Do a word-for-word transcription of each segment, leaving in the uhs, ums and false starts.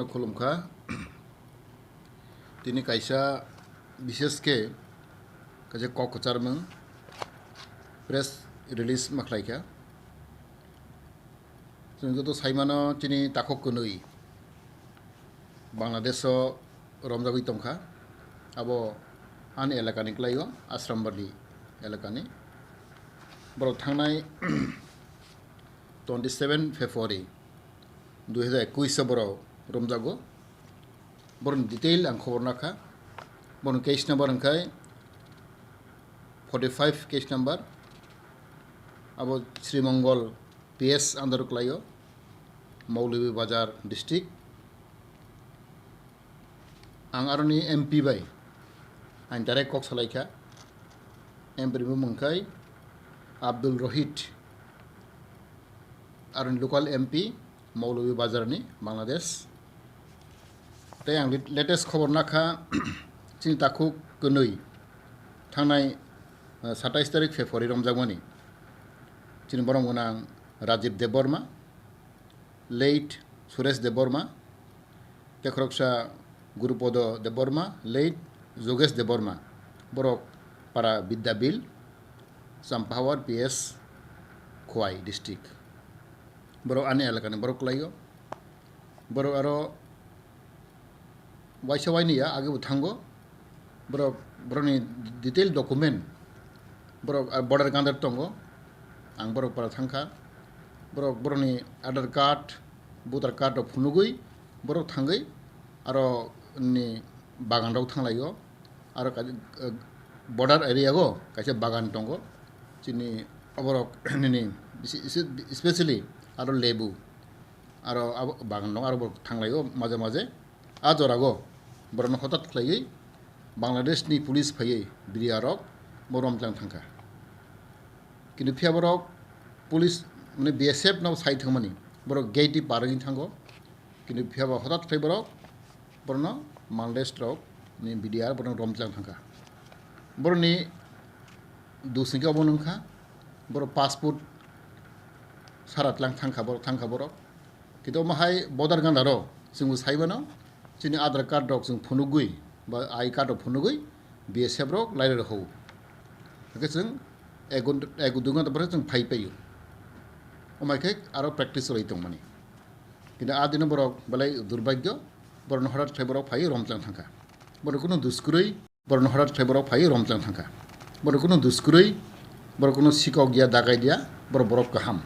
Khulumkha. Tini kaisa bishesh khe kaisa kok kwcharmung press release ma khlaikha. Chwng joto saimano chini takhuk kwnwi Bangladesh o romjagwi tongkha. Abo ani elakani kwlaio, Ashrambali elakani. Borok thangnai twenty seven February dui hazar ekush o borok romjago. Borokni detail ang khobor nakha. Borokni case number hwnkhe forty five case number. Abo Sri Mongol P S under o kwlaio, Maulovi Bazar district. Ang aroni M P bai ang direct kok salaikha. M P ni bumung khai Abdul Rohit, aroni local M P, Maulovi Bazar ni, Bangladesh. Tei ang lit-, latest khobor nakha, chini takhuk kwnwi thangnai, eh, satais tarik February romjakmani. Chini borok gwnang Rajiv Debbarma, late Suresh Debbarma, tei khoroksa Gurupodo Debbarma, late Jogesh Debbarma, borok para Bidyabil, Champahawar P S, Khowai district. Borok ani elakani borok kwlaio. Borok aro waisa waini ya, age bo thango. Borok, borokni detail document, borok, ah, border gandar tongo. Ang borok para thangkha. Borok, borokni Aadhaar card, voter card rok phunugwi borok thangwi aro ni bagan rok thanglaio. Aro kaisa, eh, border area o kaisa bagan tongo. Chini oborok nini isi-, isi-, especially aro lebu, aro abo bagan tongo, aro borok thanglaio maje maje. A jorago borokno hotat khlaiwi Bangladesh ni police phaiwi B D R rok bo romtlang thangkha. Kintu phiya borok police, mane, B S F no sai thangmani, borok gate ni par wngwi thango. Kintu phiya ba hotat khlai borok, borokno Bangladesh rok ni B D R borokno romtlang thangkha. Borokni dusingkhe obo nungkha, borok passport sara tlang thangkha, borok thangkha borok. Kintu omo hai border gandaro chwngbo saimano, chini Aadhaar card rok chwng phunugwi ba I card rok phunugwi B S F rok lairoi rok hao. Hakhe chwng ek ghonta, ek dui ghonta pore chwng phai paio. Omo hai khe aro practice cholai tongmani. Kintu a dino borok belai durbhagyo, borokno horat khlai borok phai romtlang thangkha. Borok kunu duskurwi, borokno horat khlai borok phai romtlang thangkha. Borok kunu duskurwi, borok kunu sikok ya, dagai dia, borok, borok kaham.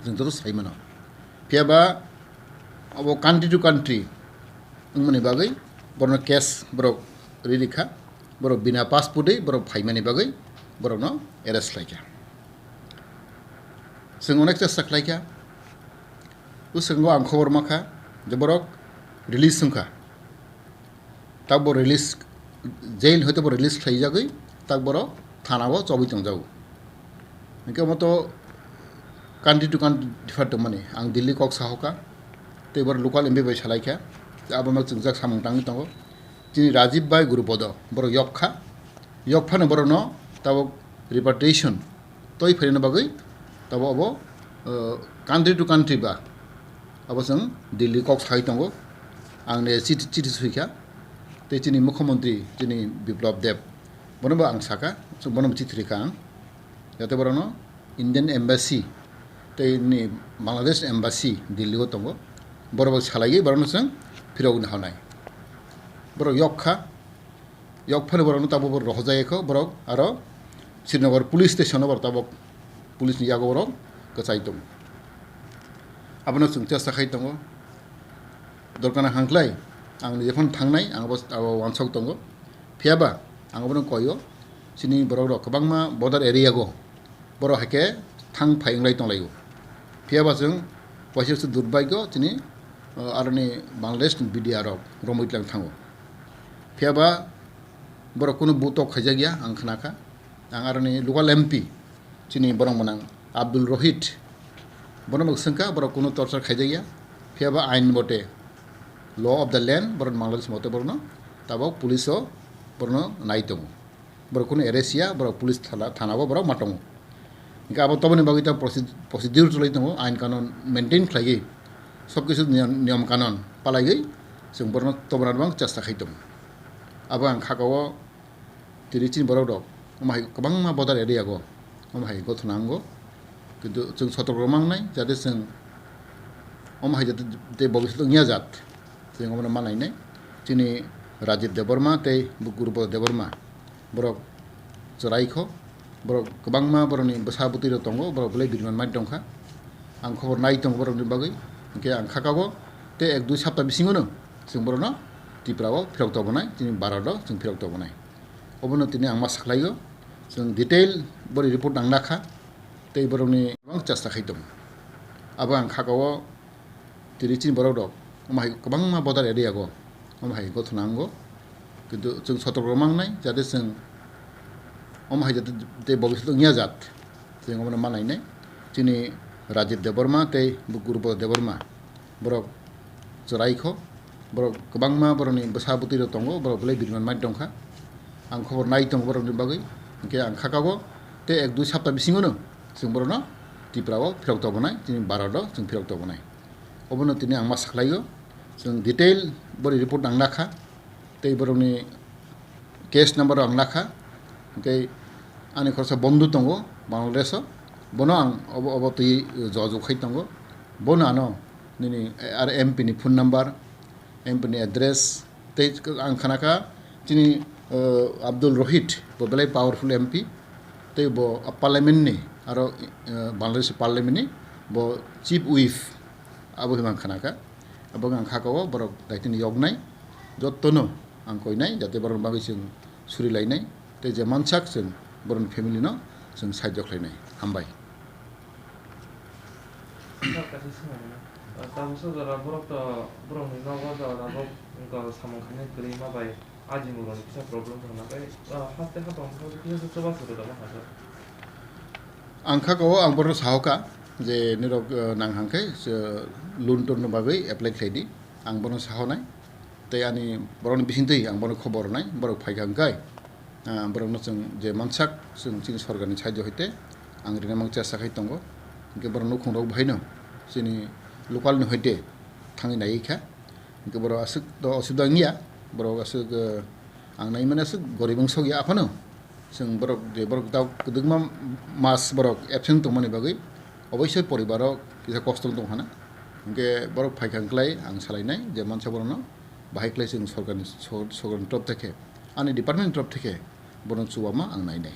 Chwng joto sai mano. Phiya ba abo country to country wngmani bagwi borokno case borok ri rikha, borok bina passport wi borok phaimani bagwi borokno arrest khlaikha. Chwng onek chesta khlaikha. Bwskango ang khobor mankha je borok release wngkha. Tabok release, jail hoite bo release khlaijagwi, tak borok thana o chobwi tongjago. Hinkhe omo to country to country differ tongmani. Ang Delhi kok sahokha, tei borok local M P bai salaikha, abono chwngjak samung tangwi tongo. Chini Rajiv bai Gurupodo, borok yokkha, yokphano borokno tabok repatriation toi phaina bagwi tabok abo, uh, country to country ba abo chwng Delhi kok sai tongo. Ang ne chiti, chiti suikha, tei chini mukhyamantri chini Biplab Deb, bono bo ang saka, bono bo chithi rikha ang, jate borokno Indian Embassy tei ni Bangladesh Embassy Delhi o tongo, borok bo salaiwi borokno chwng phirogwi naharnai. Borok yokkha, yokphano borokno tabok borok rohorjak kho, borok aro Srinagar police station o borok tabok police ni yago borok kwchai tongo. Abono chwng chesta khai tongo. Dorkar nang hangkhlai ang jephano thangnai, ang abo, abo wansok tongo. Phiya ba ang abono koyo, chini borok rok kwbangma border area go borok hai khe thang phai wnglai tonglaio. Phiya ba chwng waisa se durbhagyo chini, uh, aroni Bangladesh ni B D R rok romwi tlang thango. Phiya ba borok kunu butok khaijak ya ang khna kha. Ang aroni local M P chini borok mwnang Abdul Rohit, bono bo swngkha borok kunu torture khaijak ya. Phiya ba ain bote, law of the land, borok Bangladesh mote borokno tabok police o borokno nai tongo. Borok kunu arrest ya, borok police thana, thana o borok ma tongo. Hinkhe abo toboni bagwi ta proce-, procedure cholai tongo, ain kanon maintain khlaiwi, sob kisu niyom, niyom kanon palaiwi chwng borokno tobonani bang chesta khai tongo. Abo ang kha-o tini chini borok rok omo hai kwbangma border area go omo hai gothona wngo, kintu chwng sotok rok mangnai jate chwng omo hai jate tei bobiswt wngya jat chwng omono manainai. Chini Rajit Debbarma tei Gurupad Debbarma borok chwraikho, borok kwbangma borokni bwsa bwtwi rok tongo, borok belai biriman mai tongkha. Ang khobor nai tongo borokni bagwi, hwnkhe ang kha-o tei ek dui sapta bisingono chwng borokno Tripura o phirok tobonai, chini Bharat o chwng phirok tobonai. Obono tini ang ma sakhlaio, chwng detail bori report nang nakha tei borokni bang chesta khai tongo. Abo ang kha-o tini chini borok rok omo hai kwbangma border area go omo hai gothona wngo, kintu chwng sotok rok mangnai jate chwng omo hai jate tei bobiswt wngya jat chwng omono manainai. Chini Rajit Debbarma tei Gurupad Debbarma borok chwraikho, borok kwbangma borokni bwsa bwtwi rok tongo, borok belai biriman mai tongkha. Ang khobor nai tongo borokni bagwi, hwnkhe ang kha-o tei ek dui sapta bisingono chwng borokno Tripura o phirok tobonai, chini Bharat o chwng phirok tobonai. Obono tini ang ma sakhlaio, chwng detail bori report nang nakha tei borokni case number ang nakha, hwnkhe ani khoroksa bondhu tongo Bangladesh o, bono ang obo obo twi jojok khai tongo, bono ano nini ar M P ni phone number, M P ni address tei ang khanakha chini, eh, Abdul Rohit bo belai powerful M P tei bo parliament ni aro, eh, Bangladesh parliament ni bo chief whip abo hima khanakha. Abo ang kha-o borok daitini yoknai, jottono ang koinai, jate borok bagwi chwng suri lainai, tei je mansak chwng borokni family no chwng sahajyo khlainai. Hambai. Sir, kaisa swngmung, ah, tabuksa jora borok to, borokni nogo jora bo wngkha samung khainai kwrwi ma bai ajimuroni kisa problem thangna bai, ah, haste hapang kisa chubachu rwma kha sir. Ang kha-o ang borokno sahokha je nirok, eh, nang hangkhe, eh, loan torno bagwi apply khlai di, ang bono sahonai. Tei ani borokni bisingtwi ang bono khobor rwnai, borok phaikha hwnkhe, ah, borokno chwng je mansak chwng chini sorkarni side hoite ang rinamang chesta khai tongo. Hwnkhe borok nukhungrok bahaino chini local ni hoite thangwi naiwi kha. Hwnkhe borok aswk to osubida wngya, borok aswk, eh, ang naimani aswk gorib wngsokya aphano. Chwng borok je borok tao kwdwkma mas borok absent tongmani bagwi oboisoi poribar o kisa kosto tong hana. Hwnkhe borok phaikha hwnkhlai ang salainai je mansa borokno bahai khlai chwng sorkarni, sor-, sorkarni top theke ani department ni top theke borokno chuwama ang nainai.